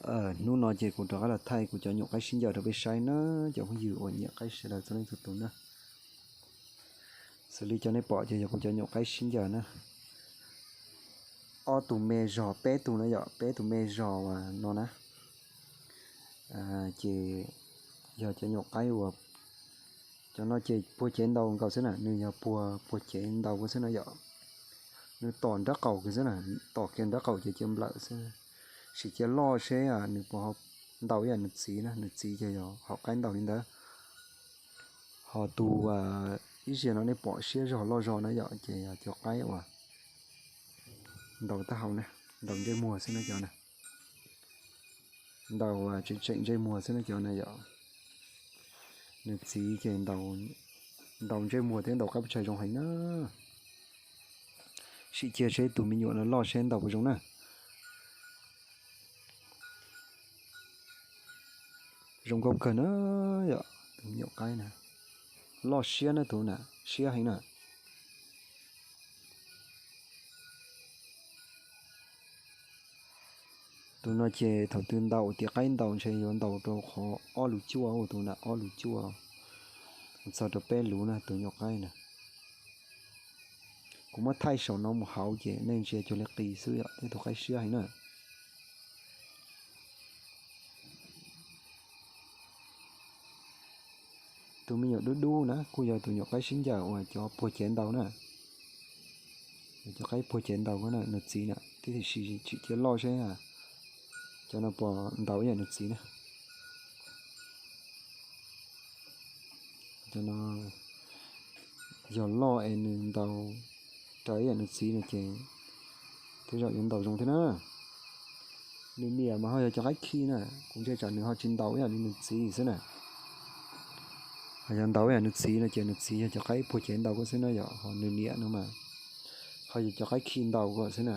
Hnub no ces kuv rov qab los thaij kuv cov nyuam qaib sib ncaws rau peb saib na, cov phooj ywg uas nyiam qaib sawv daws txhua leej txhua tus na. Xws li cov nej pom ces yog kuv cov nyuam qaib sib ncaws na. Ob tug me zog peb tug na yom, peb tug me zog uas no na. Ces yog cov nyuam qaib uas, cov no ces puag cev ntaus nkaus xwb na, nws yog puag, puag cev ntaus xwb na yom. Nws tom nraub qaum kiag xwb na, tom kiag nraub qaum ces cia nplawm xwb. Sim cia loj seb nws puas ho ntaus ib yam nws txiv na, nws txiv ces yog hom qaib ntaus li ntawd. Ho tus ib zaug no nej pom siab zog loj zog na yom, ces yog cov qaib uas ntaus taub hau na, ntaus ntsej muag xwb na cov na. Ntaus tseem tseem ntsej muag xwb na cov na yom. Nws txiv ces ntaus ntsej muag thiab ntaus qab puas tshais zoo heev na. Sim cia seb tus me nyuam no loj seb ntaus puas zoo na. Zoo nkauj kawg na yom, tus me nyuam qaib na. Loj siab na tus na, siab heev na. Tus no ces thaum twg ntaus tias qaib ntaus ntshe yuav ntaus rau qhov ob lus cuaj, tus na ob lus cuaj. Txog rau peb lus na tus nyuam qaib na. Kuv muab thaij saum no mus hauv ces nej ntsia cuag li qis xwb yom, tej tus qaib siab heev na. Tus me nyuam dub dub na kuj yog tus nyuam qaib sib ncaws uas cov puag cev ntaus na. Cov qaib puag cev ntaus na, nws txiv na, tib tib si tsim cia loj seb cov no puas ntaus ib yam nws txiv na. Cov no yog loj es nws ntaus raws ib yam nws txiv no ces tej zaum yuav ntaus zoo thiab na. Nws niam mas ho yog cov qaib khi na, kuv ntshai tsam nws ho tsis ntaus ib yam li nws txiv xwb na. Ho yog ntaus ib yam nws txiv no ces nws txiv yog cov qaib puag cev ntaus ko xwb na yom, ho nws niam no mas ho yog cov qaib khi ntaus ko xwb na.